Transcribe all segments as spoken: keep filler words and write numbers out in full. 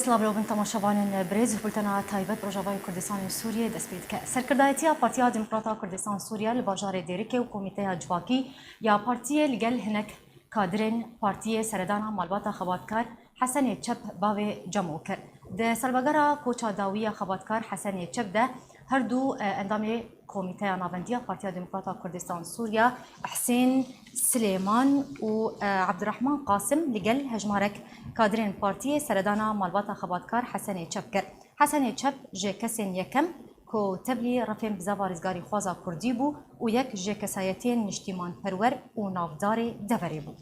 Silav lê bin temaşevanên birêz, bultena taybet Rojavayê Kurdistanê Sûriyê dest pê dike. Serkirdayetiya Partiya Demokrata Kurdistan Sûriye li bajarê Dêrikê û Komîteya Civakî ya Partiyê li gel hinek kadirên Partiyê seredana malbata xebatkar Hesenê Çep bavê Cemo kir. Di salvegera koça dawî ya xebatkar Hesenê Çep de her du, e, endamê Komîteya Navendî ya Partiya Demokrata Kurdistan Sûriye Husên Silêman û, e, Abdurrahman Qasim li gel hejmarek kadirên partiyê seredana malbata xebatkar Hesenê Çep kir. Hesenê Çep ji kesên yekem ku tevlî refên bizava rizgarîxwaza kurdî bû û yek ji kesayetiyên niştîmanperwer û navdarê deverê bû.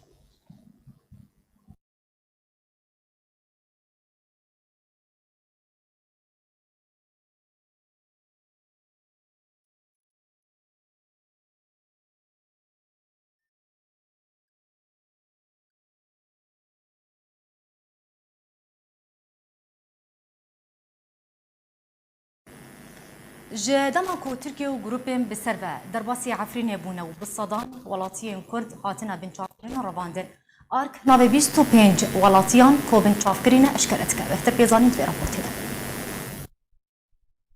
Ji dema ku Tirkiye û grûpên bi ser ve derbasî Efrînê bûne û bi sedan welatiyên Kurd hatine binçavkirin û revandin, ARK navê bîst û pênc welatiyan ku binçavkirî ne eşkere dike. Bêhtir pê zanîn di vê raportê de.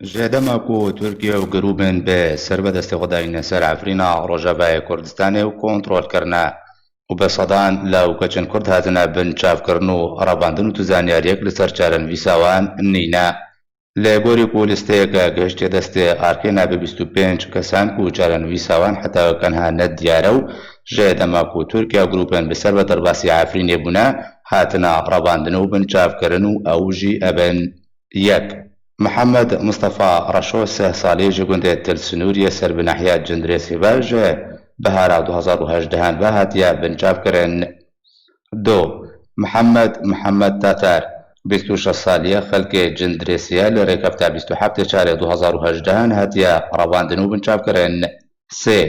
Ji dema ku Tirkiye û grûbên bi ser ve destê xwe dayîne ser Efrîna Rojavayê Kurdistanê û kontrol kirine û bi sedan law û keçên Kurd hatine binçavkirin û revandin û tu zanyariyek li ser çarenivîsa wan nîne. Li gorî ku lîsteyeke gihiştiye destê ARKê navê bîst û pênc kesan ku çarenivîsa wan heta weke niha ne diyar e û ji dema ku Tirkiye û grûpên bi ser ve derbasî Efrînê bûne, hatine revandin û binçavkirin û ew jî ev in. Yek. Mihemed Mistefa Reşo sih salî ji gundê Til Sinûriyê ser bi nehiya Cindirêsê ve ji bihara du hezar û hejdehan ve hatiye binçavkirin. Du. Mihemed Mihemed Tatar, bîst û şeş salî ye, xelkê Cindirêsê ye, li rêkefta bîst û heftê çarê du hezar û hejdehan hatiye revandin û binçavkirin. Sê.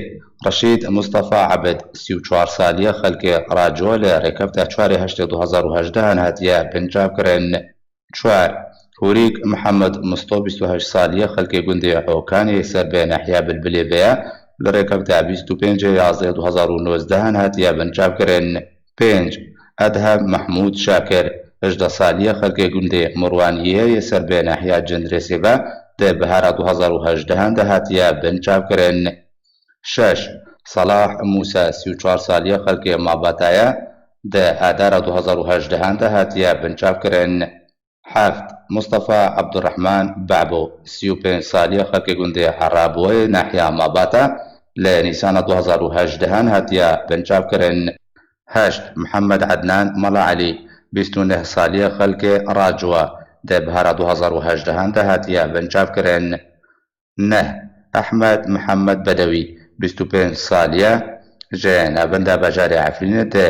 Reşîd Mistefa Ebid, sî û çar salî ye, xelkê Raco, li rêkefta çarê heştê du hezar û hejdehan hatiye binçavkirin. Çar. Hûrîk Mihemed Misto, bîst û heşt salî ye, xelkê gundê Okanê ser bi nehiya Bilbilê ve ye, li rêkefta bîst û pêncê yazdehê du hezar û nozdehan hatiye binçavkirin. Pênc. Edhem Mehmûd Şakir, hejdeh salî ye, xelkê gundê Mirwaniyê yê ser bi nehiya Cindirêsê ve di bihara du hezar û hejdehan de hatiye binçavkirin. Şeş. Salah Mûsa, sî û çar salî ye, xelkê Mabata ye, di adara du hezar û hejdehan de hatiye binçavkirin. Heft. Mustafa Abdurrahman Babo, sî û pênc salî ye, xelkê gundê Eraboyê, nahiya Mabata, li Nîsana du hezar û hejdehan hatiye binçavkirin. Heşt. Mihemed Ednan Mala Elî, bîst û neh salî ye, xelkê Racowa, di bihara du hezar û hejdehan de hatiye binçavkirin. Neh. Ehmed Mihemed Bedewî, bîst û pênc salî ye, ji navenda bajarê Efrînê di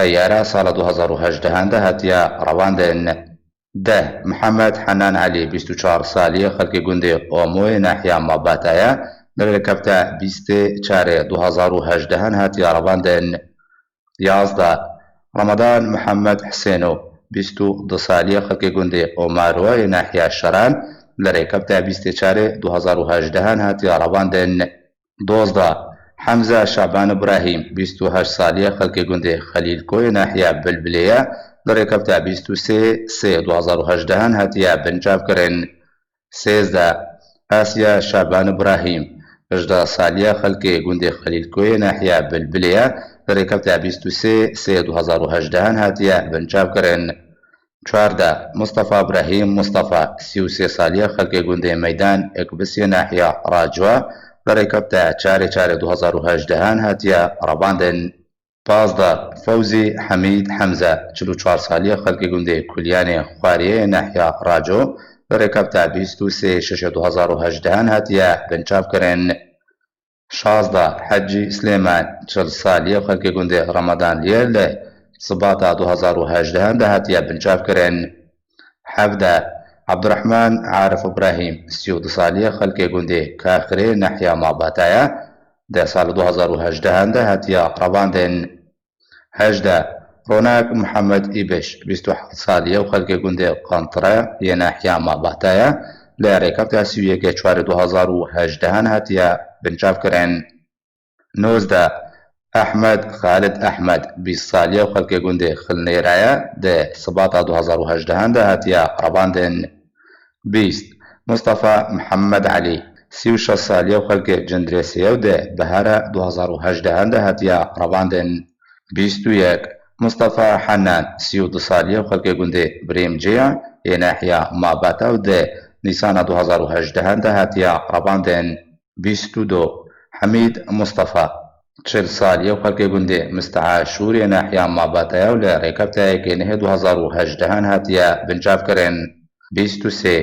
Eyara sala du hezar û hejdehan de hatiye revandin. Deh. Mihemed Henan Elî, bîst û çar salî ye, xelkê gundê Omoyê, nahiya Mabata ye, li rêkefta bîstê çarê du hezar û hejdehan hatiye revandin. Yazdeh. Ramadan Mihemed Hisêno, bîst û du salî ye, xelkê gundê Omaroyê, nahiya Şeran, li rêkefta bîstê çarê du hezar û hejdehan hatiye revandin. Dozdeh. Hemze Şaban Ibrahîm, bîst û heşt salî ye, xelkê gundê Xelîlkoyê, nahiya Bilbilê ye, li rêkefta bîst û sê sê du hezar û hejdehan hatiye binçavkirin. Sêzdeh. Asiya Şaban Ibrahîm, hejdeh salî ye, xelkê gundê Xelîlkoyê, nahiya Bilbilê ye, li rêkefta bîst û sê sê du hezar û hejdehan hatiye binçavkirin. Çardeh. Mustafa Ibrahîm Mustafa, sî û sê salî ye, xelkê gundê Meydan Ekbisiyê, nahiya Racowa, li rêkefta çarê çarê du hezar û hejdehan hatiye revandin. Pazdeh. Fewzî Hemîd Hemze, çil û çar salî ye, xelkê gundê Kulyanê Xwariyê, nahiya Raco, li rêkefta bîst û sê şeşê du hezar û hejdehan hatiye binçavkirin. Şazdeh. Hecî Silêman, çil salî ye, xelkê gundê Remadanliyê, li Sibata du hezar û hejdehan de hatiye binçavkirin. Hevdeh. Abdurrahman Arif Ibrahîm, sî û du salî ye, xelkê gundê Kaxirê, nahiya Mabata ye, di sala du hezar û hejdehan de hatiye revandin. Hejdeh. Ronak Mihemed Îbiş, bîst û heft salî ye û xelkê gundê Qentire yê nahiya Mabata ye, li rêkefta sî û yekê çarê du hezar û hejdehan hatiye binçavkirin. Nozdeh. Ehmed Xalid Ehmed, bîst salî ye û xelkê gundê Xilnêre ye, di Sibata du hazar û hejdehan de hatiye revandin. Bîst. Mustafa Mihemed Elî, sî û şeş salî ye û xelkê Cindirêsê ye û di Bihara du hazar û hejdehan de hatiye revandin. Bîst û yek. Mustafa Henan, sî û du salî ye û xelkê gundê Birêmcê ye yê nahya Mabata û di Nîsana du hazar û hejdehan de hatiye revandin. Bîst û du. Hemîd Mustafa, çil salî ye û xelkê gundê Misteaşûrê nahya Mabata ye û li rêkefta yekê nehê du hazar û hejdehan hatiye binçavkirin. Bîst û sê.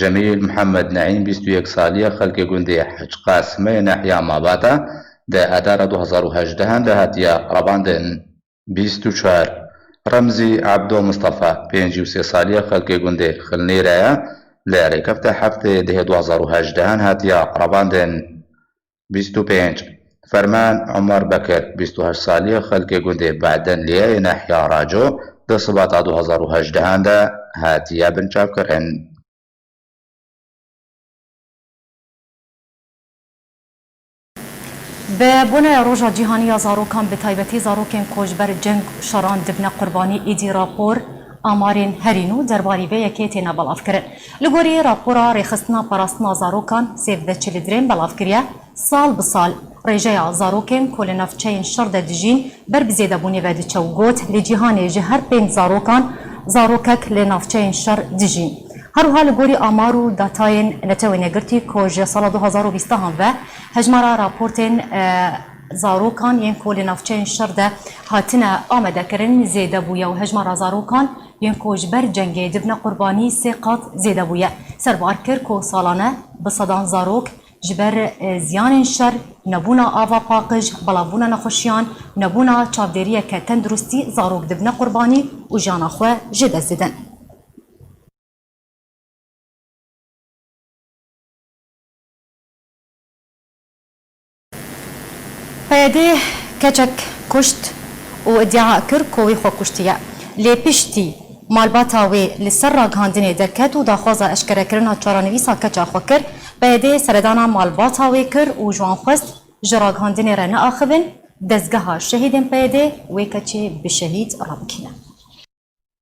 Cemîl Mihemed Neîm, bîst û yek salî ye, xelkê gundê Hec Qasimê nahya Mabata di Adara du hazar û hejdehan de hatiye revandin. Bîst û çar. Remzî Ebdo Mistefa, pêncî û sê salî ye, xelkê gundê Xilnêre ye, li rêkefta heftê dehê du hazar û hejdehan hatiye revandin. Bîst û pênc. Ferman Omer Bekir, bîst û heşt salî ye, xelkê gundê Bedenliyê yê nahya Raco di Sibata du hazar û hejdehan de hatiye binçavkirin. Bi bûne Roja Cîhanî ya Zarokan, bi taybetî zarokên ku ji ber ceng û şeran dibine qurbanî, êdî rapor, amarên herî nû derbarî vê yekê têne belavkirin. Li gorî rapora Rêxistina Parastina Zarokan, Save the Children belav kiriye, sal bi sal rêjeya zarokên ku li navçeyên şer de dijîn ber bi zêdebûnê ve diçe û got, li cîhanê ji her pênc zarokan zarokek li navçeyên şer dijîn. Her wiha li gorî amar û datayên Netewên Yekgirtî ku ji sala du hazar û bîstehan ve hejmara raportên, e, zarokan yên ku li navçeyên şer de hatine amadekirin zêde bûye û hejmara zarokan yên ku ji ber cengê dibine qurbanî sê qat zêde bûye. Serbar kir ku salane bi sedan zarok ji ber, e, ziyanên şer, nebûna ava paqij, belavbûna nexweşiyan, nebûna çavdêriyeke tenduristî, zarok dibine qurbanî û jiyana xwe ji dest didin. P Y D keçek kuşt û îdia kir ku wî xwe kuştiye. Lê piştî malbata wê li ser ragihandinê derket û daxwaza eşkerekirina çarenivîsa keça xwe kir, P Y D seredana malbata wê kir û ji wan xwest ji ragihandinê re neaxivin, dezgeha şehîdên P Y D wê keçê bi şehîd rabikîne.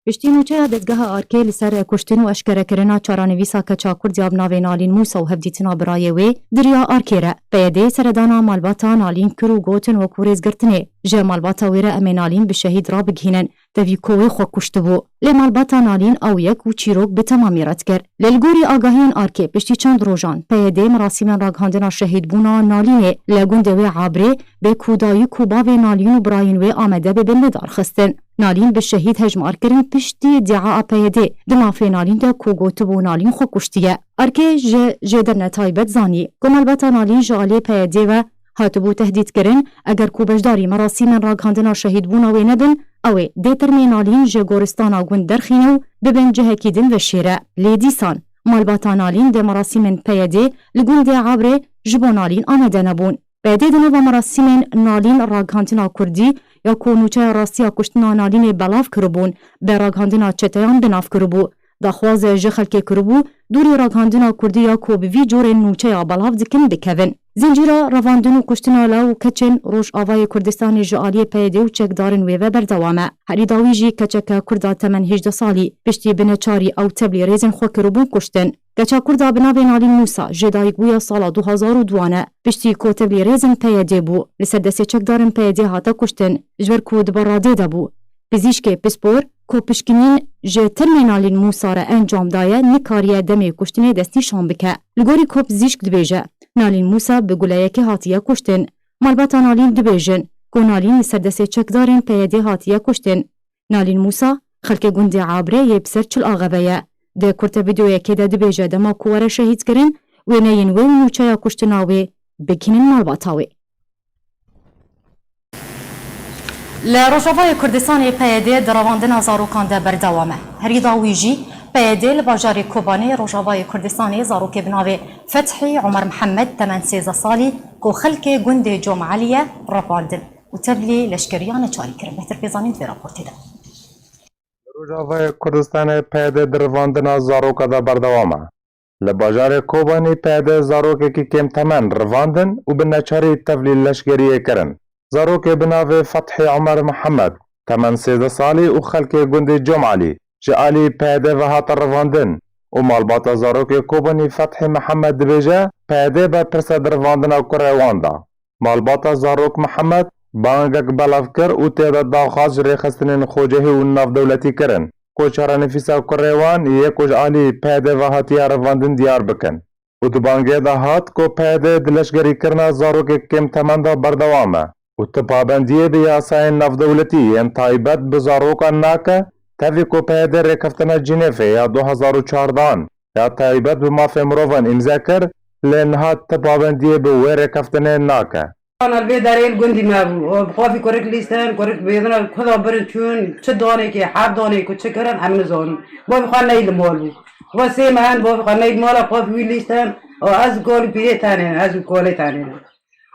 Piştî nûçeya dezgeha Arkê li ser kuştin û eşkerekirina çarenivîsa keça Kurd ya bi navê Nalîn Mûsa û hevdîtina birayê wê di riya Arkê re, P Y D seredana malbata Nalîn kir û gotin, wekû rêzgirtinê ji malbata wê re em ê Nalîn bi şehîd rabigihînin, tevî ku wê xwe kuştibû. Lê malbata Nalîn ew yek û çîrok bi temamî red kir. Lê li gorî agahiyên Arkê, piştî çend rojan P Y D merasîmên ragihandina şehîdbûna Nalînê li gundê wê Abrê, bê ku dayik û bavê Nalîn û birayên wê amade bibin lidarxistin. Nalîn bi şehîd hejmar kirin piştî îdia a P Y D di mafê Nalîn de ku gotibû Nalîn xwe kuştiye. Arkê ji jêderine taybet zanî ku malbata Nalîn ji aliyê P Y D ve hatibû tehdîtkirin, eger ku beşdarî merasîmên ragihandina şehîdbûna wê nebin, ew ê dê termê Nalîn ji goristana gund derxîne û bibin cihekî din veşêre. Lê dîsan malbata Nalîn di merasîmên P Y D li gundê Abrê ji bo Nalîn amade nebûn. P Y D di nava merasîmên Nalîn ragihandina Kurdî ya ku nûçeya rastiya kuştina Nalînê belav kiribûn, bi ragihandina çeteyan bi nav kiribû. Daxwaz ji xelkê kiribû, dûrî ragihandina Kurdî ya ku bi vî corên nûçeya belav dikin, bikevin. Zincîra revandin û kuştina law û keçên Rojavayê Kurdistanê ji aliyê P Y D û çekdarên wê ve berdewam e. Herî dawî jî keçeke Kurda temen hêjdeh salî, piştî bi neçarî ew tevlî rêzên xwe kiribûn kuştin. Keça Kurda bi navê Nalîn Mûsa ji dayikbûya sala du hazar û duan e. Piştî ku tevlî rêzên P Y D bû, li ser destê çekdarên P Y D hate kuştin, ji ber ku di beradê de bû. Pizîşkê pispor, ku pişkinîn ji termê Nalîn Mûsa re encam daye, nikariye demê kuştinê destnîşan bike. Li gorî ku pizîşk dibêje, Nalîn Mûsa bi guleyekê hatiye kuştin. Malbata Nalîn dibêjin ku Nalîn li ser destê çekdarên P Y D hatiye kuştin. Nalîn Mûsa, xelkê gundê Abrê yê bi ser çil axeve ye. Di kurte vîdeoyekê de dibêje dema ku were şehîdkirin, wêneyên wê û nûçeya kuştina wê bigihînin malbata wê. Li Rojavayê Kurdistanê P Y D di revandina zarokan de berdewam e. Herî dawî jî P Y D li bajarê Kobanê Rojavayê Kurdistanê zarokê bi navê Fethî Omer Mihemed temen sêzdeh salî ku xelkê gundê Comeliyê ye revandin û tevlî leşkeriya neçarî kirin. Bêhtir pê zanîn di vê raportê de. Li Rojavayê Kurdistanê P Y D di revandina zaroka de berdewam e. Li bajarê Kobanî P Y D zarokekî kêmtemen revandin û bi neçarî tevlî leşkeriyê kirin. zarokê bi navê Fethî Omer Mihemed, temen sêzdeh salî û xelkê gundê Comalî ji alî P Y D ve hate revandin û malbata zarokê Kobanî Fethî Mihemed dibêje, P Y D berpirs e di revandina kurê wan de. Malbata zarok Mihemed bangek belav kir û tê de daxwaz ji rêxistinên xwecihî û navdewletî kirin ku çarenivîsa kurê wan yê ku ji alî P Y D ve hatiye revandin diyar bikin. Û di bangê de hat ku P Y D di leşgerîkirina zarokê kêmtemen de berdewam e û tu pabendiyê bi yasayên navdewletî yên taybet bi zarokan nake, tevî ku P Y D rêkeftina Cinêfê ya du hezar û çardehan ya taybet bi mafê mirovan îmze kir, lê niha tu pabendiyê bi wê rêkeftinê nake. Ana li vê derê li gundî me bû. O, bi xwe vî kurik lîstin, kurik bêdina, kuda birin çûn, çi donekê, her donê ku çi kirin, em nizanin. Bavê xwe ney li mal bû. Xwe sê meh in, bavê xwe ney li mal e, xwe wî lîstin. O, ez gol û pîrê tenê ne, ez û kolê tenê ne.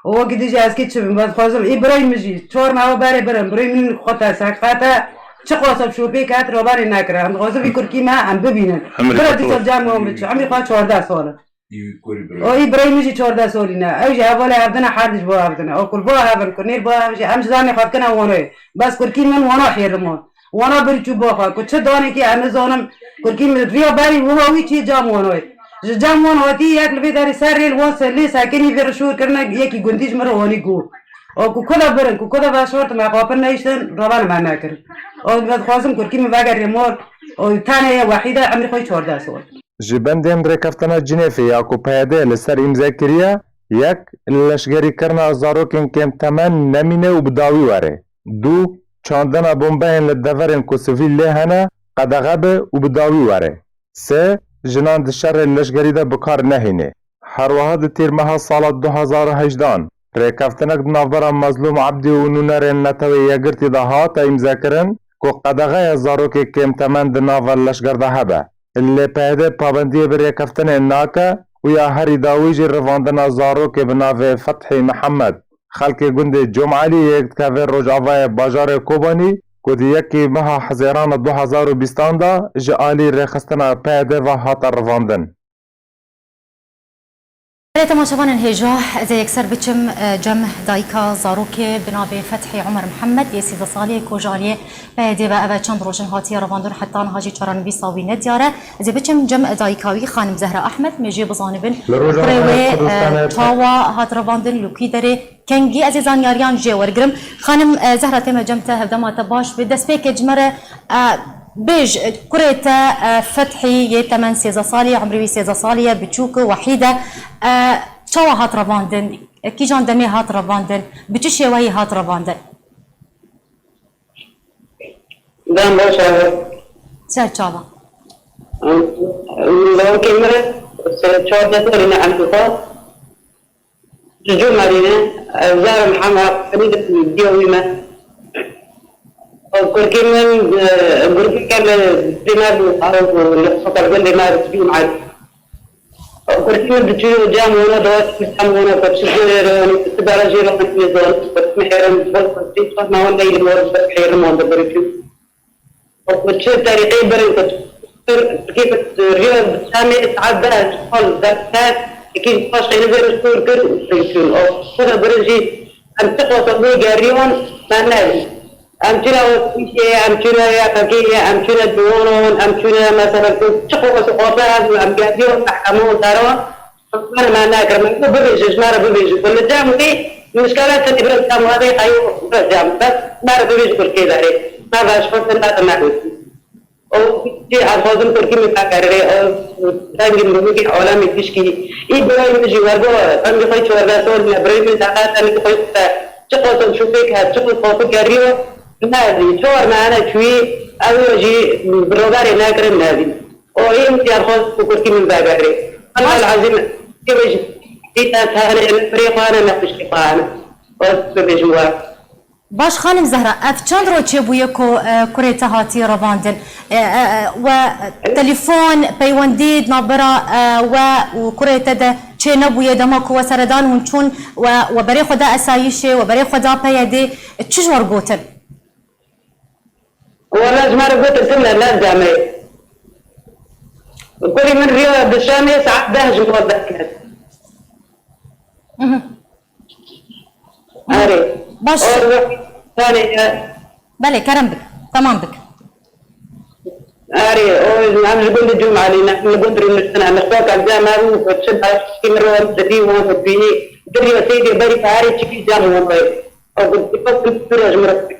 O, wekî dijî ez kê çi bim, ez dixwazim, î birayê min jî, çar meha berê birin, birayê min xwe te seqete, çi qasa bi şopê ket, raberê nekire. Em dixwazin vî kurkî me, em bibînin. Bira dîsa cem wan biçi, emrî xwe çardeh sal e. Î kurî birayê. O, î birayê min jî çardeh salî ne. Ew jî hevalê hevdine, her dijî bo hevdine. O, kur bo hevin, kur nêr bo hevin jî, em ji zanê xwe dikine wanayê. Bes kurkî min wana hêrim o. Wana bir çû bo xwe. Ku çi danekî em nizanim, kurkî min riya berî wiha wî çî cam wanayê. Ji cam wan hatî yek li vê derê ser rê li wan se-, lê sekinî vê re şûr kirine, yekî gundî ji min re wanî got. O, ku kuda birin, ku kuda veşartin, me xapin neyiştin, raben me nekirin. O, me dixwazim kurkî min vegerê mor. O, tenê ye wehîde, emrî xwe çardeh sal. Ji bendên rêkeftina Cinêfê ya ku P Y D li ser îmze kiriye, yek, leşgerîkirina zarokên kêmtemen nemîne û bi dawî were. Du, çandina bombeyên li deverên ku sivîl lê hene, qedexe be û bi dawî were. Sê, jinan di şerê leşgerî de bi kar nehêne. Her wiha di tîrmeha sala du hezar û hejdehan rêkeftinek di navbera Mezlûm Ebdî û nûnerên Netewê Yekgirtî de hate îmzekirin ku qedexeya zarokê kêmtemen di nava leşger de hebe. Lê P Y D pabendiyê bi rêkeftinê nake û ya herî dawî jî revandina zarokê bi navê Fethî Mihemed, xelkê gundê Comalî yê yek dikeve rojavayê bajarê Kobanî ku di yekê meha Hezêrana du hezar û bîstan de ji alî rêxistina P Y D ve hate revandin. Belê temaşevanên hêja, ez ê yekser biçim, e, cem dayika zarokê bi navê Fethî Omer Mihemed yê sîzdeh salî yê ku ji aliyê P Y D ve ev e çend roj in hatiye revandin, heta niha jî çarenivîsa wî nediyar e. Ez ê biçim cem dayika wî, xanim Zehra Ehmed, mêjiyê bizanibin kurê wê, e, çawa hat revandin, li kî derê, kengî, ez ê zanyariyan jê wergirim. Xanim, e, Zehra, tême cem te, hevdema te baş be. Destpêkê ji me re, e, bêj, e, kurê te, e, Fethî yê temen sêzdeh salî ye, umrê wî sêzdeh salî ye, biçûk e, wehîd e. E, çawa hat revandin? E, kîjan demê hat revandin? Bi çi şêweyî hat revandin? Dem baş e. Ser çava. Lawikê min se-, çardeh salî ne em dixwe. Ji Comalî ne, ez zarê Mihemed Elî diya wî me. Kurkê min, e, kurkê me li dê me bû, ew li xeter gundê me bi Comalî. Kurkê min diçû cem wana, dawet cem wana, ku çi zêrê re, tu dara jê re, min nêzan, ku tu me hêrin, bol kurkê çar me wan neyli mor, hêrin wan de birikî. Ku çi terîqê birin ku kir, kir riya bi şamê saet deh ji xwe li ser ket, yekî ji paş xênî vê re şûr kir û çûn. Û xwe de birin jî em çi qasa wê geriyan me nedî. Em çûne Tirkiyeyê, em çûne Y P G'yê, em çûne Ciwanan, em çûne mesela ku çi qasa qasa hebû, em geriyan mehkeme û deran. Xizmana me nekir, min got bibêje, ji me re bibêje. Ku li cem wê mişkele tenê bira cem wê qeyo bira cem. Bes me re bibêje kurkê derê. Me veşxistin, me de me gotî. Û jî ez xwazim kurkî min vegerê, û dengê min bike alemê gişkî. Î birayê min jî wergo, em jî xwe çardeh sal ne, birayê min deqe tenê xwe te. Çi qasam şûfêk het, çi qasam xwe geriyo, me zî çar mehene çûyî, ew jî bi roberê nekirin, me zî. O ê min diyar xwe ku kurkî min vegerê. Allah el azîm, kê bêjî, dîta tane, ne pirê xwe ne, ne xwişkê xwe ne. O bibêjim we. Baş xanim Zehra, ev çend roj çêbûye ku, e, kurê te hatiye revandin? E, e, e, we telefon, peywendî di navbera, e, we û kurê te de çênebûye dema ku we seredan hûn çûn we, we berê xwe da esayîşê, we berê xwe da P Y D'ê, çi ji we re gotin? Wele ji me re gotin tune ne demê. Kurê min riya di şamê saet deh ji bo derket. Mhm. Erê. Baş. Belê, kerem bik. Temam bik. Erê, o, em ji gund Cumalî ne, em li gund rûniştin, em li xwe kevze me bû, ku çi baş kî min wan dibî, wan dibînî, diriya seydê berî tarî çikî cem wan wê. O, ku dikkat min pir ji min re.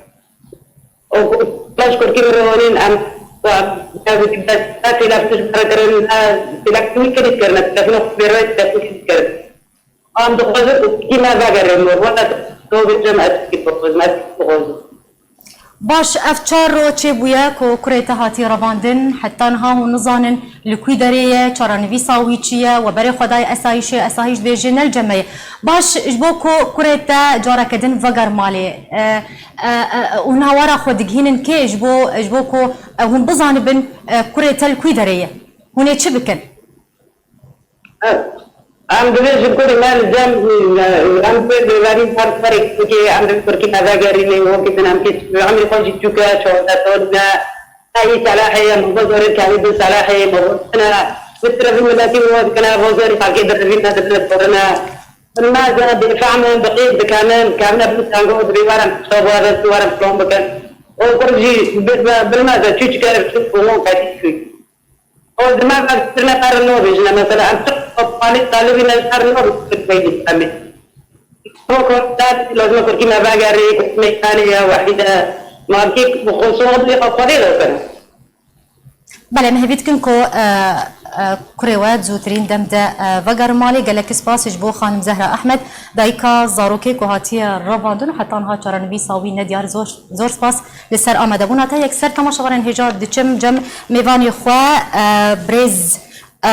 O, ku baş kurkî min ronîn, em, em, em, têlafî ji me re kirin, ne, têlafî min kirî kirine, têlafî min xwe bê re, têlafî min kirî kirin. Em dixwazin ku kî me vegerê mor, wela to bêjim ez kî bixwazim, ez kî bixwazim. Baş, ev çar roj çêbûye ku kurê te hatiye revandin, heta niha hûn nizanin li kwî derê ye, çarenivîsa wî çi ye, we berê xwe daye esayîşê, esayîş dibêje ne li cem me ye. Baş, ji bo ku kurê te careke din veger malê, e, e, e, hûn hawara xwe digihînin kê ji bo, ji bo ku, e, hûn bizanibin, e, kurê te li kwî derê ye? Hûn ê çi bikin? Em dibêjin kurê me li cem, em pê dêvarî her serek dikê, em dibêjin kurkî me vegerînê, wekî din em kê emrê xwe jî çûke, çordeh sal ne, ne î selahê ye, me bo zorê kevî bi selahê ye, me bo ne, bi tirevî miletî û dikine, bo zorî xelkê direvî ne, dibine zorine. Bilmez e, bêfehm in, bi qîd dikenin, kevine bin tengo, dibê werin, qisa warin, warin plan bikin. O kur jî bi-, bi-, bilmez e, çû çike, çû, qulon qetî çû. O, di me ve kirine qerin nobêjine, mesela, em tu palî talibî ne qerin nobêjine, em ê. Roko, lazim e kurkî me vegerê, meydanê ya wehî de, markê bi xwe soxin, bi xwe xwedê de kirin. Belê, em hêvî dikin ku, e, e, kurê we di zûtirîn dem de, e, vegerin malê. Gelek spas ji bo xanim Zehra Ehmed, dayika zarokê ku hatiye revandin û heta niha çarenivîsa wî nediyar. Zor, zor spas. Li ser amadebûna te yekser temaşevanên hêja diçim cem mêvanê xwe, e, birêz, e,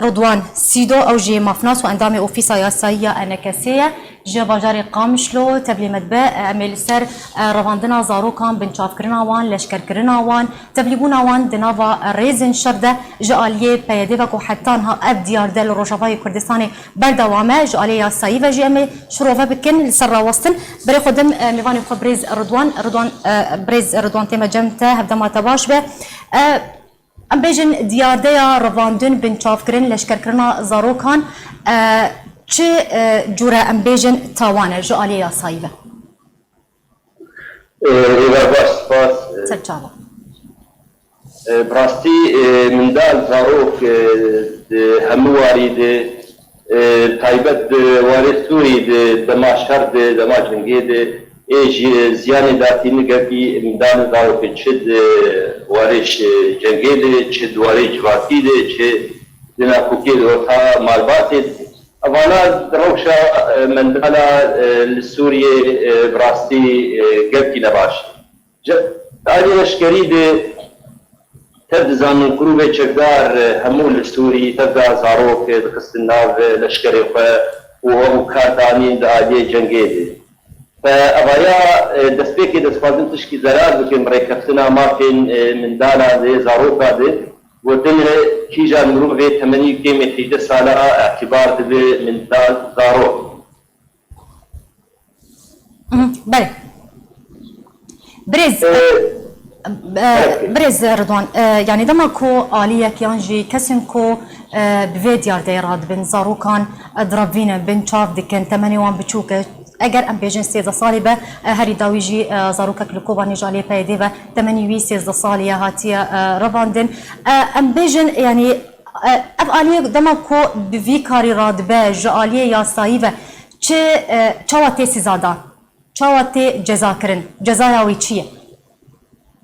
Ridwan Sîdo, ew jî mafnas û endamê Ofîsa Yasayî ya E N K S'ê ye, ji bajarê Qamişlo, tevlî me dibe, e, em ê li ser, e, revandina zarokan, binçavkirina wan, leşkerkirina wan, tevlîbûna wan di nava rêzên şer de ji aliyê P Y D ve ku heta niha ev diyarde li Rojavayê Kurdistanê berdewam e, ji aliyê yasayî ve jî em ê şirove bikin, li ser rawestin. Berê xwe dim, e, mêvanê xwe birêz Ridwan, Ridwan, e, birêz Ridwan tê me cem te, hevdema te baş be. E, em bêjin diyardeya revandin, binçavkirin, leşkerkirina zarokan, e, çi, e, cûre em bêjin tawan e ji aliyê yasayî ve? E, hêva baş, spas. Ser çava. E, bi rastî, e, mendal, zarok, e, di hemû warî de, e, taybet di warê Sûrî de, dema şer de, dema cengê de, ê jî, e, ziyanê datîne gelkî mendal û zarokê çi di warê şi-, cengê de, çi di warê civakî de, çi di nakokê de, orta malbatê de. Evana di rewşa, e, mendala, e, li Sûriyê, e, bi rastî, e, gelkî nebaş. Ji alî leşkerî de tev dizanin grûbê çekdar, e, hemû li Sûrî tev de zarok, e, dixistin nav, e, leşkerê xwe û ew kar danîn di aliyê cengê de. Fe evaya, e, destpêkê destxwazin tişkî zerar bikin rêkeftina mafên, e, mindalan de, zarokan de. Gotin e, kîjan mirovê temenî kêmê hejde sala îtibar dibe mindal, zarok. Mhm, belê. Birêz, Ee, e, belê. Birêz Ridwan, e, yanî dema ku aliyek yan jî kesên ku, e, bi vê diyardeyê radibin, zarokan, e, direvînin, binçav dikin, temenê wan biçûk e, eger em bêjin sêzdeh salî be, e, herî dawî jî, e, zarokek li Kobanê ji aliyê P Y D ve temenî wî sêzdeh salî ye, hatiye, e, revandin. E, em bêjin, yanî, e, ev aliyê dema ku bi vî karî radibe ji aliyê yasayî ve çi, e, çawa tê sizadan? Çawa tê cezakirin? Cezaya wî çi ye?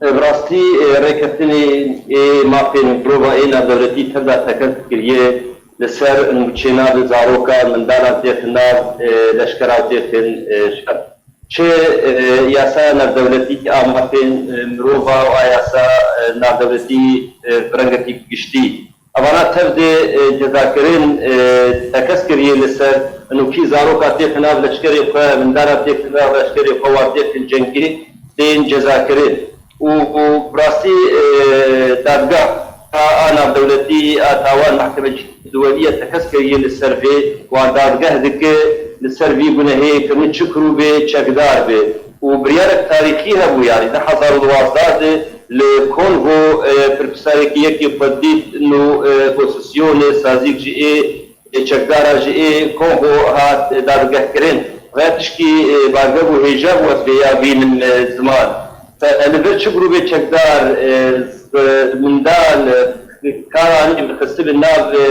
Bi rastî, e, rêkeftinê ê mafên mirova ê navdewletî tev de tekez kiriye li ser nûçeyên nav, zarokan, mindalan têxin nav, e, leşkeran têxin, e, şer. Çi, e, yasaya navdewletî a mafên, e, mirova û a yasa, e, navdewletî, e, bi rengekî giştî. Evana tev dê, e, cezakirin, e, tekez kiriye li ser nûkî zaroka têxin nav leşkerê xwe, mindala têxin nav leşkerê xwe, wan têxin cengê tên cezakirin. Û, û bi rastî, e, dadgeha a navdewletî a tawan, Mehkemecî Duwelî ye, tekez kiriye li ser vê, wan dadgeh dike li ser vî gunehê, kirin çi kirû bê çekdar bê. Û biryarek tarîxî hebû, yanî di hezar û duwazdeh de li Kongo, e, pirpisarekî yekî xwe dît, nû, e, opozîsyonê, sazîk jî ê, ê çekdara jî ê Kongo hat, e, dadgehkirin. Vê tişkî, e, barve bû, hêja bû ez vêya bînim, e, ziman. Te, e, li vir çi grûbê çekdar, e, z-, mindal, e, kar anî, xistibin nav, e,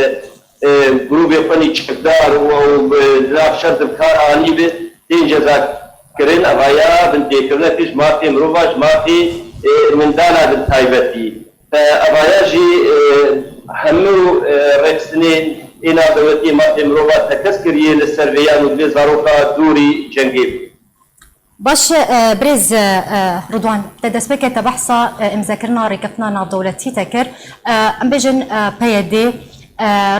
e, grûbê xwe nî çekdar û, û, e, di nav şer de bi kar anî bi, tên cezakirin. Evaya bintêkirine ji mafê mirova, ji mafê, e, mindala bi taybetî. Evaya jî, e, hemû, e, rêxistinên ê navdewletiyê mafê mirova tekez kiriye li ser vê yan û divê zaroka dûrî cengê bibin. Baş e, birêz, e, Ridwan, te destpêkê te behsa, e, îmzekirina rêkeftina navdewletî te kir. E, em bêjin, e, P Y D, e,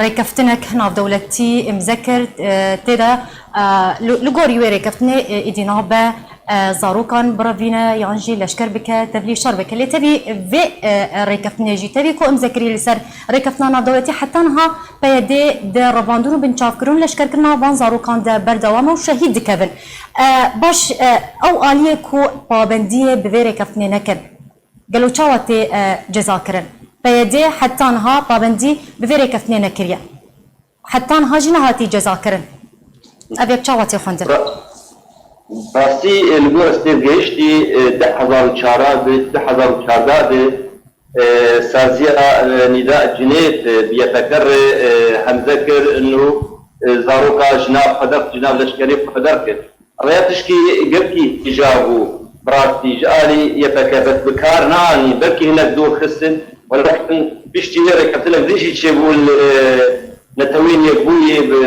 rêkeftinek navdewletî îmze kir, e, tê de, e, li, li gorî wê rêkeftinê, e, êdî nabe, e, zarokan birevîne yan jî leşker bike, tevlî şer bike. Lê tevî vê, e, rêkeftinê jî, tevî ku îmze kirî li ser rêkeftina navdewletî, heta niha P Y D di revandin û binçavkirin û leşkerkirina van zarokan de berdewam e û şehîd dikevin. E, baş, e, ew aliyê ku pabendiyê bi vê rêkeftinê nekin, gelo çawa tê, e, cezakirin? P Y D heta niha pabendî bi vê rêkeftinê nekiriye. Heta niha jî nehatî cezakirin. Ev yek çawa tê xwendin? Ra-, rastî, e, li gor ez têgihiştî, e, du hezar û çar de, du hezar û çardeh de, e, saziya, e, Nîda Cinêt, e, bi Y P G re, e, hemze kir û, e, zaroka ji nav xwe derxist, ji nav leşkerê xwe derxist. Rêya tişkî gelkî hêja bû, bi rastî ji alî Y P G bes bi kar neanî, belkî hinek dûr xistin, welakin piştî wê rêkeftinek din jî çêbû li, e, Netewên Yekbûyî bi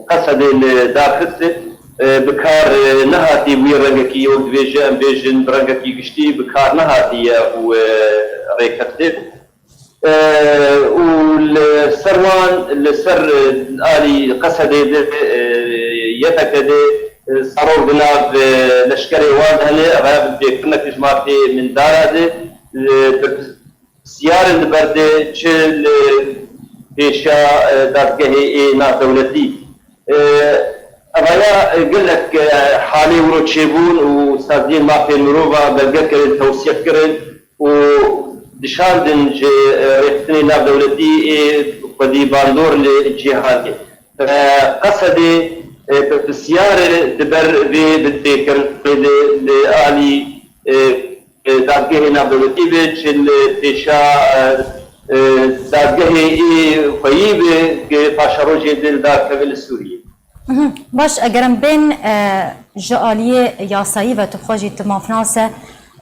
Qesedê li dar xistin, e, bi kar, e, nehatî bûye rengekî, wek dibêje, em bêjin, bi rengekî giştî bi kar nehatiye û, e, rêkeftin. E, û li ser wan, li ser, e, alî Qesedê de, e, Y P G de, e, zarok di nav, e, leşkerê wan de hene, ev ya binpêkirine ku ji mafê mindara de, e, berpirsiyarên li ber de çi li pêşiya, e, dadgehê ê navdewletî. E, evaya, e, gelek, e, halê wiro çêbûn û saziyên mafên mirova belge kirin, tewsiyef kirin û dişandin ji, e, rêxistinê navdewletî ê xwedî bandor li cîhanê. E, Qesedê, e, berpirsiyar e di ber vê binpêkirinê de li alî, e, e, dadgehê navdewletî be, çi li pêşa, e, e, dadgehê ê xweyî be, ke paşerojê de li dar keve li Sûriyê. Mhm. Baş, eger em bên, e, ji aliyê yasayî ve tu xwe jî tu mafnas e.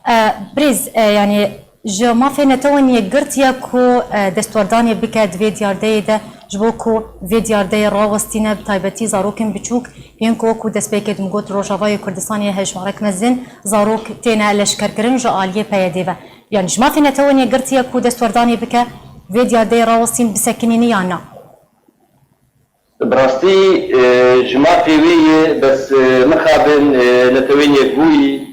E, birêz, e, yanî ji mafê Netewên Yekgirtiye ku, e, destwerdanê bike di vê diyardeyê de, ji bo ku vê diyardeyê rawestîne, bi taybetî zarokên biçûk, yên ku wekî destpêkê din got Rojavayê Kurdistanê hejmarek mezin zarok têne leşkerkirin ji aliyê P Y D ve. Yanî ji mafê Netewên Yekgirtiye ku destwerdanê bike, vê diyardeyê rawestîn bisekinîne yan na? Bi rastî, e, ji mafê wê ye, bes, e, mixabin, e, Netewên Yekbûyî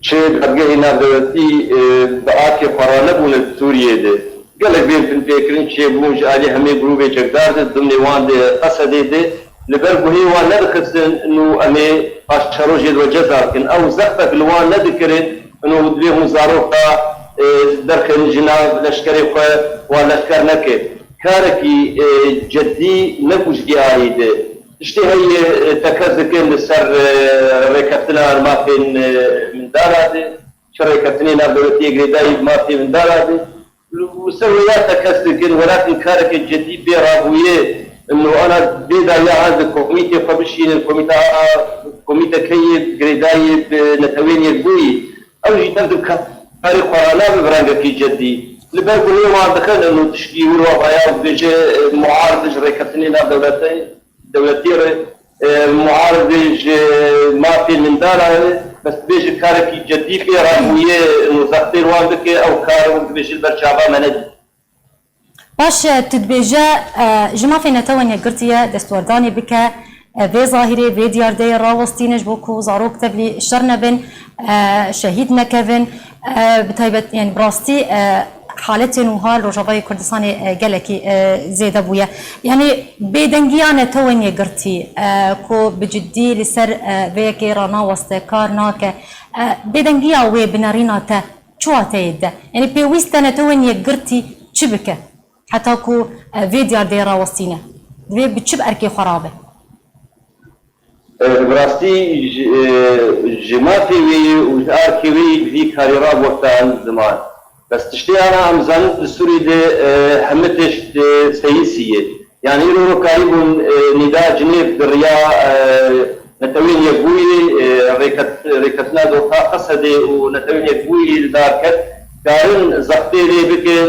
çi dadgehê navdewletî, e, bi akê xwe ranebûne di Sûriyê de. Gelek vê binpêkirin çêbûn ji alî hemê grûbê çekdar de, di dimnê wan de Qesedê de, li ber guhê wan nedixistin û em ê paşerojê di we ceza bikin. Ew zexfek li wan nedikirin û divê hûn zaroka, e, derxin ji nav leşkerê xwe, wan leşker neke. Karekî, e, cedî nebû ji vî alî de. Tiştê heye, e, tekez dikin li ser, e, rêkeftina mafên, e, mindara de, çi rêkeftinê navdewletiyê girêdayî bi mafê mindara de. Li ser wê ya tekez dikin, welakin kareke cedî pê rabûye. Û ana bê dawiya ez di komîtê xwe bişînin, komîta, komîteke yê girêdayî bi Netewên Yekbûyî. Ew jî tev di karê xwe re nabe bi rengekî cedî. Li ber guhê wan dixin û tişkî wir wa vaya û dibêje, e, muarid ji rêkeftinê nav dewletê, dewletî re, e, muarid ji mafê mindara re, bes dibêje karekî cedî pê rabûye û zextên wan bike, ew kar û dibêje li ber çava me nedî. Baş e, tu dibêje, e, ji mafê Netewên Yekgirtiye destwerdanê bike, e, vê zahîrê, vê diyardeyê rawestîne ji bo ku zarok tevlî şer nebin, e, şehîd nekevin. E, bi taybet, yani bi rastî, e, haletên wiha li Rojavayê Kurdistanê, e, gelekî, e, zêde bûye. Yani bêdengiya Netewên Yekgirtî, e, ku bi ciddî li ser, e, vê yekê ranaweste, kar nake. E, bêdengiya wê bi nerîna te çi wateyê dide? Yanî pêwîst e Netewên Yekgirtî çi bike heta ku, e, vê diyardeyê rawestîne? Divê bi çi bi erkê xwe rabe? E, bi rastî ji, e, ji mafê wê yî û ji arkê wê yî bi vî karî re wexta ziman. Bes tiştê ana em zanin li Sûrî de, e, hemî tişt, e, seyîsî ye. Yani îro ro karîbûn, e, nîda Cinêv di riya, e, Netewên Yekbûyî, e, rêket-, rêketina doxa Qesedê û Netewên Yekbûyî li dar ket, karin zextê lê bikin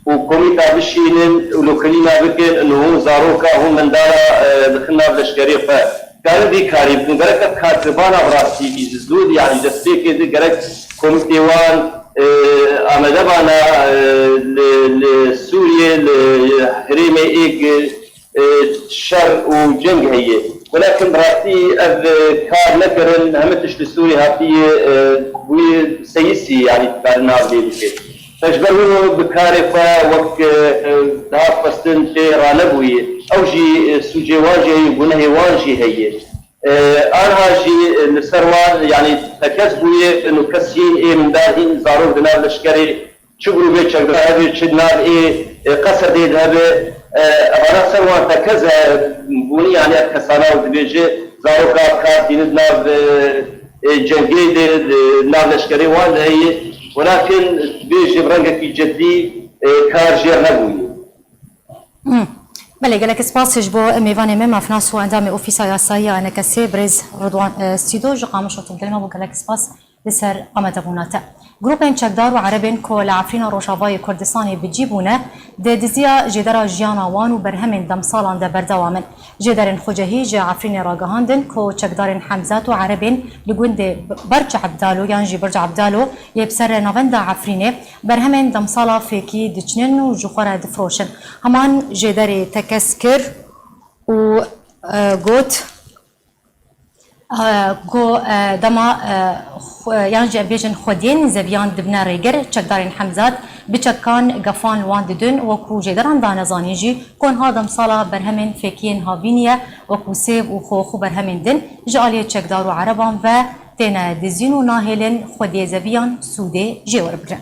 û komîta bişînin û lokelîna bikin, û hûn zaroka, hûn mendara, e, dixin nav leşkerê xwe. Karin vî karî bikin. Gerek ev karkirbana bi rastî ji zû, yani ji destpêkê de gerek komîtê wan, e, amade bana, e, li, li Sûriyê, li herêmê êk, e, şer û ceng heye. Welakin bi rastî ev, e, kar nekirin, hemî tişt li Sûrî hatiye, e, bûye seyîsî, yani dikare nav lê bike. Te ji ber wilo bi karê xwe wek, e, e, dihat xwestin pê ranebûye. Ew jî, e, sûcê wan jî heye, gunehê wan jî heye. E, anha jî, e, li ser wan, yani tekez bûye, û kes hîn ê mendar hîn zarok di nav leşkerê çi grûbê çekdar hebe, çi nav ê, e, Qesedê de hebe, e, evana ser wan tekez e, bûnî, yani ev kesana û dibêje zaroka kar tînin nav, e, e, cengê de, de, nav leşkerê wan de heye. Welakin bêje bi rengekî cidî, e, kar jê nebûye. Hmm. Belê, gelek spas ji bo mêvanê me, mafnas û endamê Ofîsa Yasayî ya Enekesê, birêz Ridwan, e, Sîdo ji Qamişlo tevgel me bû, gelek spas li ser amadebûna te. Grûpên çekdar û erebên ku li Efrîna Rojavayê Kurdistanê bi cî bûne, di diziya jêdera jiyana wan û berhemên demsalan de berdewam in. Jêderên xwecehî ji Efrînê ragihandin ku çekdarên Hemzat û erebên li gundê Birc Ebdalo yan jî Birc Ebdalo yê bi ser navenda Efrînê berhemên demsala fêkî diçinin û ji xwe re difiroşin. Heman jêderê tekez kir û, e, got, e, ku, e, dema, e, xwe-, yan jî em bêjin xwediyên zeviyan dibine rêgir, çekdarên Hemzat bi çekan gefan li wan didin, wekû jêderan dane zanîn jî ku niha demsala berhemên fêkiyên havînî ye, wekû sêv û xox û berhemên din ji aliyê çekdar û ereban ve têne dizîn û nahêlin xwediyê zeviyan sûdê jê werbigirin.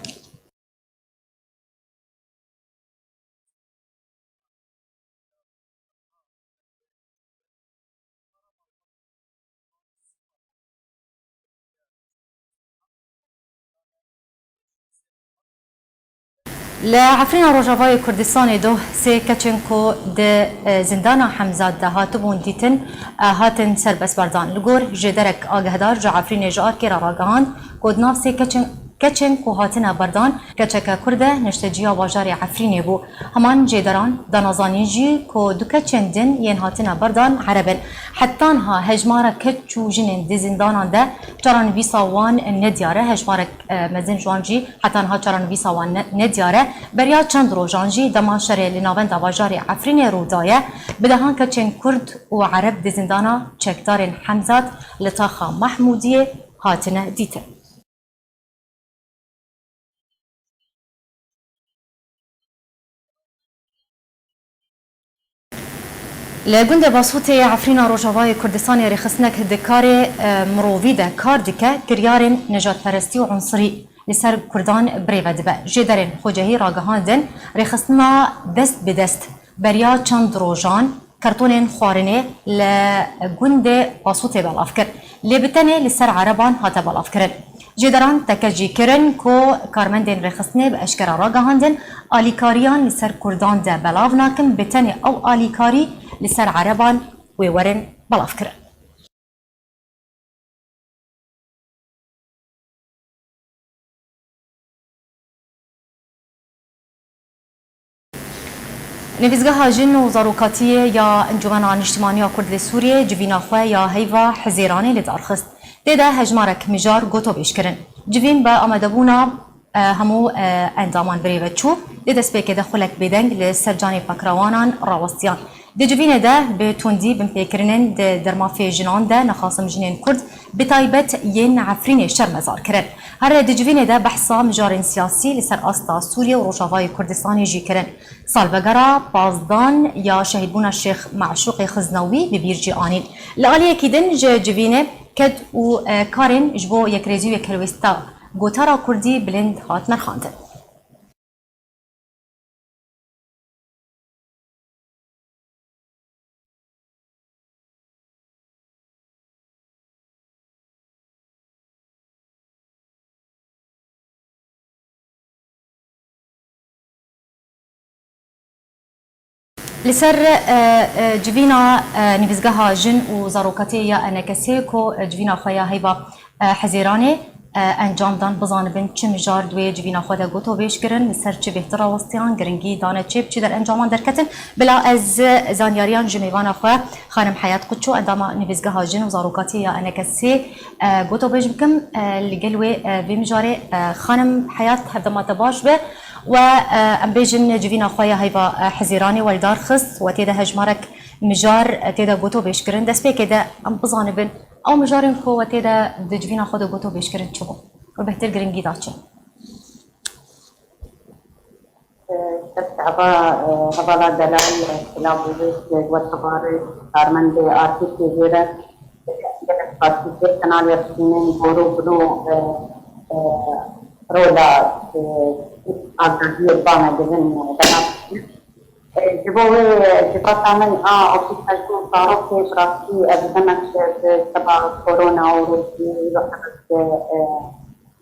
Li Efrîna Rojavayê Kurdistanê doh sê keçên ku di, e, zindana Hemzat de hatibûn dîtin, e, hatin serbestberdan. Li gor jêderek agehdar ji Efrînê ji arkê re ragihand ku di nav sê keçên, keçên ku hatine berdan, keçeke Kurd e, neşteciya bajarê Efrînê bû. Heman jêderan dane zanîn jî ku du keçên din yên hatine berdan Ereb in. Heta niha hejmara keç û jinên di zindanan de çarenivîsa wan nediyar e. Hejmarek, e, mezin ji wan jî heta niha çarenivîsa wan ne-, nediyar e. Beriya çend rojan jî dema şerê li navenda bajarê Efrînê rû daye, bi dehan keçên Kurd û Ereb di zindana çekdarên Hemzat li taxa Mehmûdiyê hatine dîtin. Li gundê Basûtê yê Efrîna Rojavayê Kurdistanê rêxistinek di karê, e, mirovî de kar dike, kiryarên nijadperestî û unsirî li ser Kurdan birêve dibe. Jêderên xwecehî ragihandin, rêxistina dest bi dest beriya çend rojan kertonên xwarinê li gundê Basûtê belav kir. Lê bi tenê li ser ereban hate belavkirin. Jêderan tekez jî kirin ku karmendên rêxistinê bi eşkera ragihandin, alîkariyan li ser Kurdan de belav nakin, bi tenê ew alîkarî li ser ereban wê werin belavkirin. Nivîzgeha Jin û Zarokatiyê ya Encûmena Niştimanî ya Kurd li Sûriyê civîna xwe ya heyva Hizêranê li dar xist. Tê de hejmarek mijar gotobêj kirin. Civîn bi amadebûna, e, hemû, e, endaman birêve çû. Di destpêkê de xulek bêdeng li ser canê pekrewanan rawestiyan. Di civînê de bi tundî binpêkirinên di dermafê jinan de nexasim jinên Kurd, bi taybet yên Efrînê şermezar kirin. Here di civînê de behsa mijarên siyasî li ser asta Sûriye û Rojavayê Kurdistanê jî kirin. Salvegera pazdan ya şehîdbûna Şêx Meşûqê Xiznewî bi bîr jî anîn. Li aliyekî din ji civînê ked û, e, karên ji bo yekrêzî û yekhelwêsta gotara Kurdî bilind hat nirxandin. Li ser, e, e, civîna, e, Nivîzgeha Jin û Zarokatiyê ya ENKSê ku, e, civîna xwe ya heyva, e, Hezîranê, e, encam dan, bizanibin çi mijar di wê civîna xwe de gotobêj kirin, li ser çi bêhtir rawestiyan, giringî dane çê bi çi derencaman derketin. Bila ez, e, zanyariyan ji mêvana xwe, Xanim Heyat Quço, endama Nivîzgeha Jin û Zarokatiyê ya ENKSê, e, gotobêj bikim. E, li gel wê, e, vê mijarê, e, Xanim Heyat, hevdema te baş be. We, e, em bêjin civîna xwe ya heyva, e, Hezîranê werdar xist, we tê de hejmarek mijar, e, tê de gotobêj kirin. Destpêkê de em bizanibin, ew mijarên ku we tê de di civîna xwe de gotobêj kirin çi bû? We bêhtir giringî da çi? Ser çava, e, hevala delal, e, silav û rêz, e, we tevarê karmendê Artî T V re, e, gelek spasî vê kanalê Rûnên Bor û Bino, e, e, rola, e, agahiyê ba me dibin, e, belav dikin. E, ji bo wê, e, civata me a opîs hejin û zarokê bi rastî ev demek, e, bi seba korona û rojî wextek, e, e,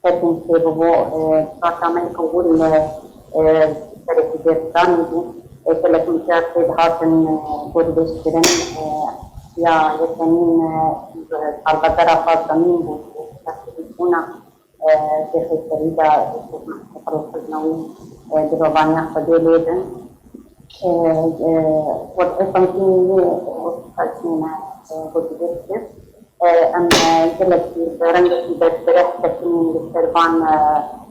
Ketin çêbûbû, e, civata me ewil, e, e, serekî dêrdanî bû. E, gelek mijar tê dihatin, e, gotbêjkirin, e, ya yekenîn, e, salvegera pazdemîn bû, e, bûna, e, Şêxê Serî de, e, xizna wî, e, dilovaniya Xwedê lê bin. E, e, wezîfê komîsyonê yê, e, wezîfeyê me, e, gotbêj kir. E, em, e, gelekî bi rengekî berfireh ketinîn li ser van, e,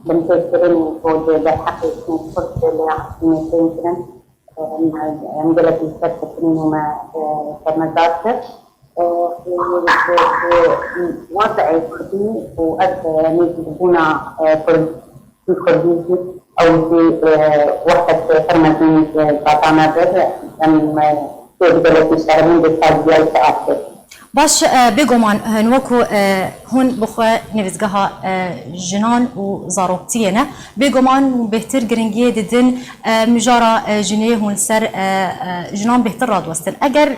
binpêkirinên ku di derheqê jinên Kurd de li Efrînê tên kirin. E, em, em gelekî li ser ketinîn û me, e, şermezar kir. E, û bi, bi wez'ê Kurdî û ev, e, nêzîkbûna, e, Kurd, Kurdî jî ew jî, e, wextek pir mezin, e, civata me bir, em, e, pê bi gelekî şermî bi saziyayî diaxivin. Baş, e, bêguman, hin wekû, e, hûn bi xwe nivîzgeha, e, jinan û zaroktiyê ne. Bêguman bêhtir giringiyê didin, e, mijara, e, jinê hûn ser, e, e, jinan bêhtir radiwestin. Eger,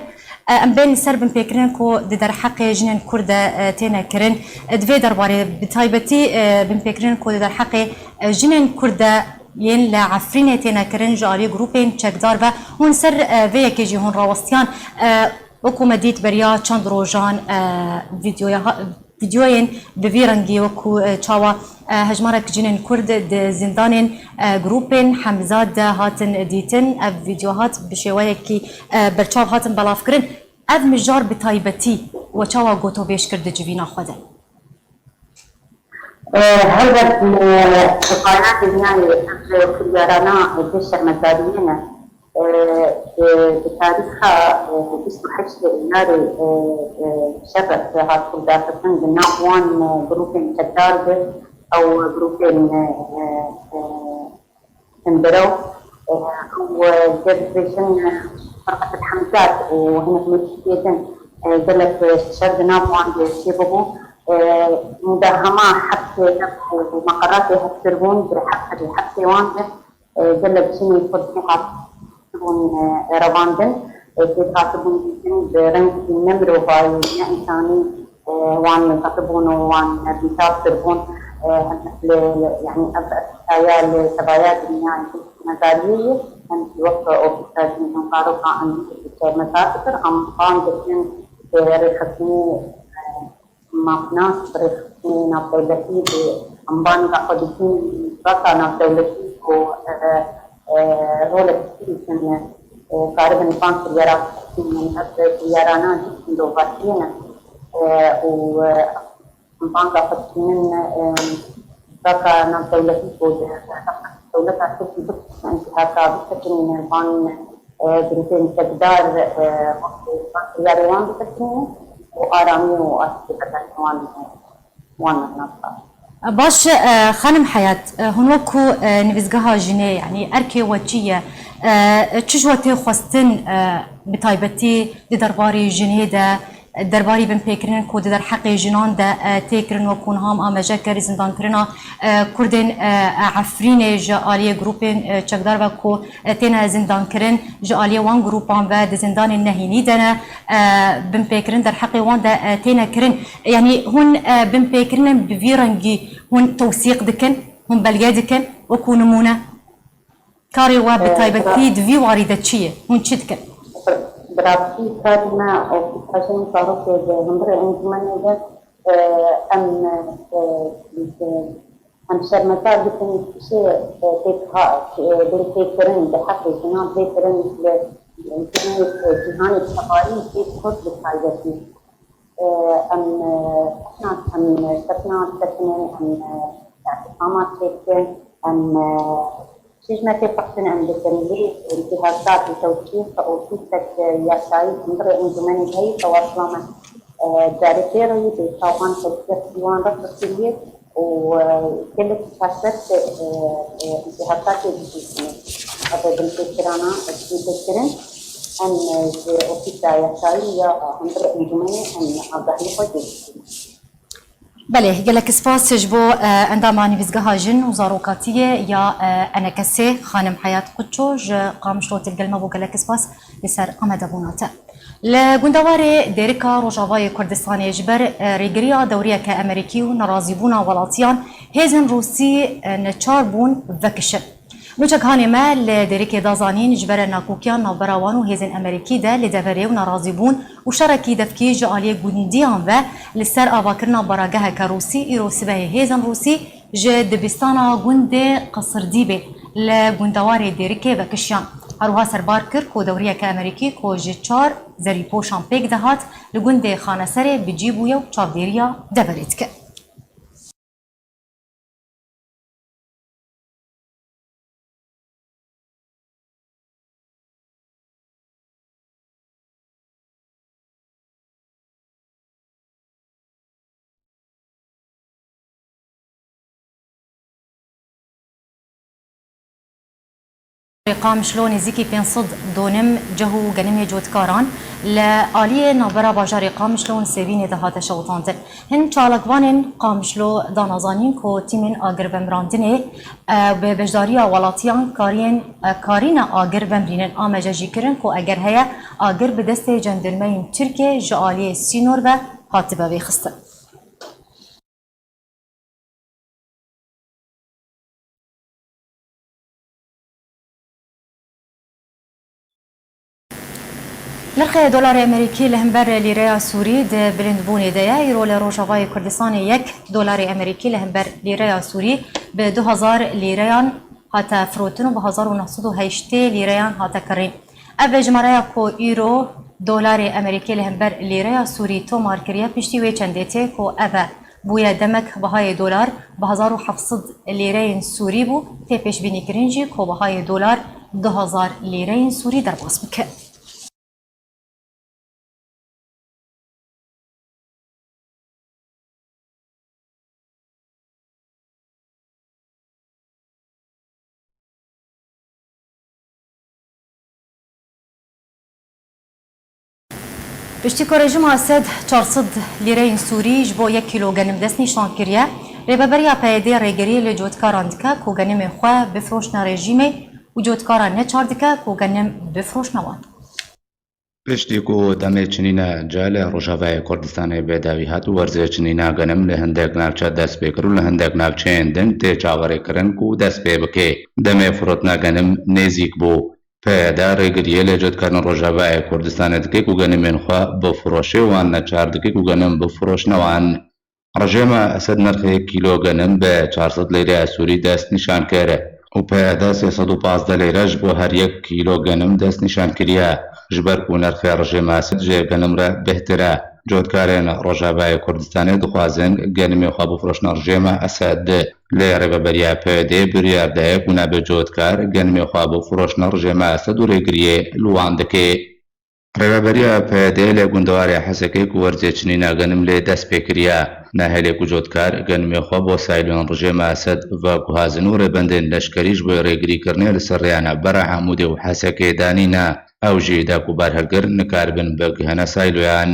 e, em bên li ser binpêkirinên ku di derheqê jinên Kurd de, e, têne kirin, e, di vê derbarê bi taybetî, e, binpêkirinên ku di derheqê, e, jinên Kurd de yên li Efrînê têne kirin ji aliyê grûpên çekdar ve hûn ser, e, vê yekê jî hûn rawestiyan, e, wekû me dît beriya çend rojan, e, vîdyoya ha-, vîdyoyên bi vî rengî wekû, e, çawa, e, hejmarek jinên Kurd di zindanên, e, grûpên Hemza de hatin dîtin. Ev vîdyo hat bi şêweyekî, e, berçav hatin belavkirin. Ev mijar bi taybetî we çawa gotobêj kir di civîna xwe de? E, helbet, e, paya dinyayê ev kiryarana bê şermezariyê ne. E, e, di tarîxa, e, bîst û heştê Êyarê, e, e, şer hat hildarxistin di nav wan, e, grûpên çekdar de ew grûpên, e, e, e, Hindiro, e, ew, e, ger dibêjin, e, Firqet el Hemzat û hinek mêrikê din, e, gelek, e, şer di nav wan de çêbûbû. E, mudahema hepsê hev û meqeratê hevkirbûn, di hepsê, hepsê wan de, e, gelek jinên Kurd hatibûn, e, revandin, e, tê hatibûn dîtin bi rengekî ne mirovayî, ne însanî, e, wan hatibûn û wan bîtav kirbûn. E, li, yanî ev, ev hikaye li tevaya dinyayê şermezariyê ye. Em jî wek ofîsa jin û zarokan em jî şermezar dikir. Em bang dikin bi rêxistinê, e, mafnas, bi rêxistinê navdewletî, bi em banga xwe dikin, civaka navdewletî ku, e, e, rolek bikin, e, karibin van kiryara, ev kiryarana jî mirovahiyê ne, e, û, e, em banga xwe dikînin, e, civaka navdewletî ku di dewleta Tirkî bikişin, cihaka bisekinîne van, e, grûpên çekdar, e, van kiryarê wan bisekinîne û aramî û aştiyê bi dest wan, wan nas. Baş, e, Xanim Heyat, e, hûn wekû, e, nivîzgeha jinê, yanî erkê we çi ye? E, çi ji we tê xwestin, e, bi taybetî di derbarê jinê de, derbarî binpêkirinên ku di derheqê jinan de, e, tê kirin, wekû niha me amêje kir, zindankirina, e, Kurdên, e, e, Efrînê ji aliyê grûpên, e, çekdar ve ku, e, têne zindankirin, ji aliyê wan grûpan ve di zindanên nehênî de ne, e, binpêkirin derheqê wan de, e, têne kirin. Yanî hûn, e, binpêkirinên bi vî rengî hûn tewsîq dikin, hûn belge dikin, wekû nimûne? Karê we bi Ee, taybetî bira- di vî warî de çi ye? Hûn çi dikin? Bi rastî karê me û pîsajên zarokê di hundirê encûmenê de, e, em, e, em şermezar dikin, kişê, e, têkha-, e, bê têkirin, bi heqê jinan têkirin li, li cîhanê tevarî, tê Kurd bi taybetî. E, em, e, em, e, sefna sekinin, em, e, îtisama çêdikin, em, e, çi ji me tê pixtin em dikin. Lê, e, cihazatê tewkî xeotî sek, e, yaşayî hundirê encûmenê heyî tewaşla me, e, carê pê re yî bê çavan tevkî wan re xistiriyê û, e, gelek çaşet, e, e, cihazatê dihîstin. Ev binpêkirana, e, çî kirin. Em, e, ji ofîsa yasayî ya hundirê encûmenê em agahiyê xwe jê didin. Belê, gelek spas ji bo, e, endama Nivîzgeha Jin û Zarokatiyê ya, e, Enekesê, xanim Heyat Quço ji Qamişlo tê digel me bû. Gelek spas li ser amadebûna te. Li gundewarê Dêrika Rojavayê Kurdistanê ji ber, e, rêgiriya dewriyeke Emerîkî û nerazîbûna welatiyan hêzên Rûsî, e, neçar bûn vekişin. Nûçek hanê me li Dêrikê da zanîn, ji ber nakokiyan navbera wan û hêzên Emerîkî de li deverê û nerazîbûn û şerekî devkî ji aliyê gundiyan ve li ser avakirina barageheke Rûsî, îro sibehê hêzên Rûsî ji dibistana gundê Qisirdîbê li gundewarê Dêrikê vekişiyan. Her wiha serbar kir ku dewriyeke Emerîkî ku ji çar zerîpoşan pêk dihat, li gundê Xaneserê bi cî bûye û çavdêriya deverê dike. Qamişlo nêzîkî pênc sed donim ceh û genimê cotkaran li aliyê navbera bajarê Qamişlo û Sêvînê de hate şewitandin. Hin çalakvanên Qamişlo dana zanîn ku tîmên agir vemirandinê, e, bi beşdariya welatiyan kariyên, e, karîne agir vemirînin. Amaje jî kirin ku eger heye agir bi destê cendirmeyên Tirkiyê ji aliyê sînor ve hatibe vêxistin. Nirxê dolarê Amerîkî li hember lîreya Sûrî di bilindbûnê de ye. Îro li Rojavayê Kurdistanê yek dolarê Amerîkî li hember lîreya Sûrî bi du hezar lîreyan hate firotin û bi hezar û neh sed û heştê lîreyan hate kirîn. Ev e jimareya ku îro dolarê Amerîkî li hember lîreya Sûrî tomar kiriye, piştî wê çendê tê ku ev e bûye demek bihayê dolar bi hezar û heft sed lîreyên Sûrî bû, tê pêşbînîkirin jî ku bihayê dolar du hezar lîreyên Sûrî derbas bike. Piştî ku rejîma Esed çar sed lîreyên Sûrî ji bo yek kîlo genim destnîşan kiriye, Rêveberiya P Y D'ê rêgirî li cotkaran dike ku genimê xwe bifiroşne rejîmê û cotkaran neçar dike ku genim bifiroşne wan. Piştî ku demê çinîna ce li Rojavayê Kurdistanê bi dawî hat û werzê çinîna genim li hindek navçe dest pê kir û li hindek navçeyên din tê çaverêkirin ku dest pê bike, demê firotina genim nêzîk bû. P Y D rêgiriyê li cotkarên Rojavayê Kurdistanê dike ku genimên xwe bifiroşe, wan neçar dike ku genim bifiroşne wan. Rejêma Esed nirxê kîlo genim bi çar sed leyreya Sûrî dest nîşan kir û P Y D sê sed û pazdeh leyre ji bo her yek kîlo genim dest nîşan kiriye. Ji ber ku nirxê rejêma Esed ji genim re bêhtir e, cotkarên Rojavayê Kurdistanê dixwazin genimê xwe bifiroşne rejêma Esed. Lê Rêveberiya P Y D'ê biryar daye ku nebe cotkar genimê xwe bifiroşne rejêma Esed û rêgiriyê li wan dike. Rêveberiya P Y D'ê li gundewarê Hesekê ku werzê çinîna genim lê dest pê kiriye, nehelê ku cotkar genimê xwe bo sîlonên rejêma Esed veguhazin û rêbendên leşkerî ji bo rêgirîkirinê li ser rêya navbera Amûdê û Hesekê danîne. Ew jî da ku berhilgir nikaribin bigihene sîloyan.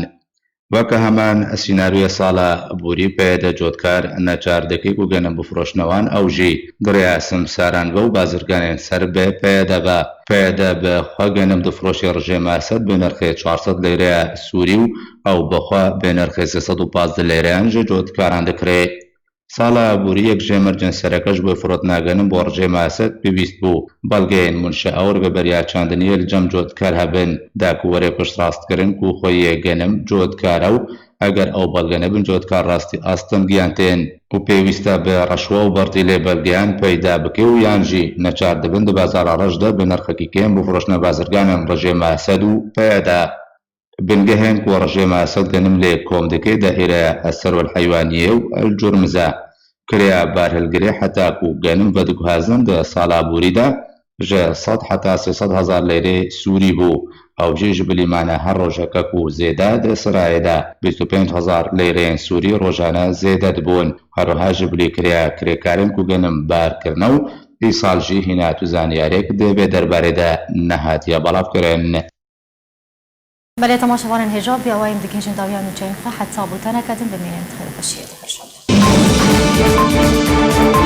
Weke heman sînaryoya sala borî, P Y D cotkar neçar dike ku genim bifiroşne wan, ew jî di rêya simsaran ve û bazirganên ser bi P Y D ve. P Y D bi xwe genim difiroşe rejêma Esed bi nirxê çar sed leyreya Sûrî û ew bi xwe bi nirxê sê sed û pazdeh leyreyan ji cotkaran dikire. Sala aborî yek ji emercên sereke ji bo firotina genim bo rejîma Esed pêwîst bû. Belgeyên munşe'a û rêveberiya çandiniyê li cem cotkar hebin, da ku were piştrastkirin ku xweyê genim cotkar e û eger ew belge nebin, cotkar rastî asteng yan tên û pêwîst e bi reşwe û bertîlê belgeyan peyda bike û yan jî neçar dibin di bazara reş de bi nirxekî kêm bifiroşine bazirganên rejîma Esed û P Y D. Bingehên ku rejîma Esed genim lê kom dike dehîreya El Serwel Heywaniyê û El Curmiz e. Kirêya barhilgirê heta ku genim vediguhazin di sala aborî de ji sed heta sê sed hezar leyrê sûrî bû. Ew jî ji bilî mane her rojeke ku zêde di sirayê de bîst û pênc hezar leyreyên sûrî rojane zêde dibûn. Her wiha ji bilî kirêya kirêkarên ku genim bar kirine û îsal jî hîna tu zaniyarêk di vê derbarê de nehatiye belavkirin. Belê, temaşevanên hêja, bi awayî em digihîjin dawiya nûçeyên xwe. Heta bûteneke din bimînin, bi xêr û xweşiyê de.